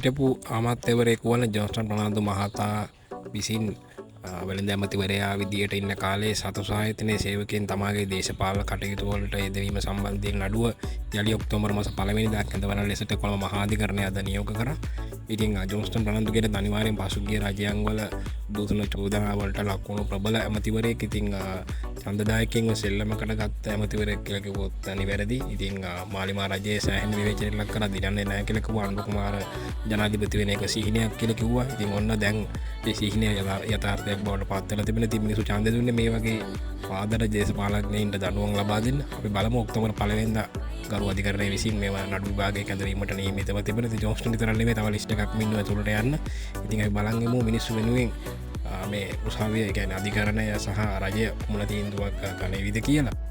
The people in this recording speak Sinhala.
හිටපු අමාත්‍යවරයෙකු වන ජොන්ස්ටන් ප්‍රනාන්දු මහතා විසින් වෙළඳ ඇමතිවරයා විදියට ඉන්න කාලේ සතු ආයතනයේ සේවකයන් තමාගේ දේශපාලන කටයුතු වලට යෙදවීම සම්බන්ධයෙන් නඩුව යළි ඔක්තෝබර් මාස පළවෙනිදා කැඳවන ලෙසට කොළඹ මහාධිකරණය අද නියෝග කරා. ඉතින් ජොන්ස්ටන් ප්‍රනාන්දු කියන අනිවාර්යෙන් පසුගිය රජයන් වල දූෂණ චෝදනා වලට ලක් වුණු ප්‍රබල ඇමතිවරයෙක්. ඉතින් ඡන්දදායකයින්ව සෙල්ලමකට ගත්ත ඇමතිවරයෙක් කියලා කිව්වොත් නිවැරදි. ඉතින් මාලිමා රජයේ සෑහෙන විවේචනයට ලක් කරා දිනන්නේ නැහැ කියලා කිව්වා. අනුර කුමාර ජනාධිපති වෙන එක සිහිනයක් කියලා කිව්වා. ඉතින් ඔන්න දැන් ඒ සිහිනය යථාර්ථයක් බවට පත් වෙලා තිබෙන. ඉතින් මිනිස්සු ඡන්දය දුන්නේ මේ වගේ පාදර දේශපාලඥයින්ට දඬුවම් ලබා දෙන්න. අපි බලමු ඔක්තෝබර් පළවෙනිදා ගරු අධිකරණය විසින් මේවා නඩු විභාගයේ කැඳවීමට නියමිතව තිබෙන. ඉතින් ජොන්ස්ටන් විතරක් නෙමෙයි, තව ලිස්ට් එකක්ම ඉන්නවා ඇතුළට යන්න. ඉතින් අපි බලන් ඉමු මිනිස්සු වෙනුවෙන් මේ උසාවිය, ඒ කියන්නේ අධිකරණය සහ රජය කුමන තීන්දුවක් ගනීවිද කියලා.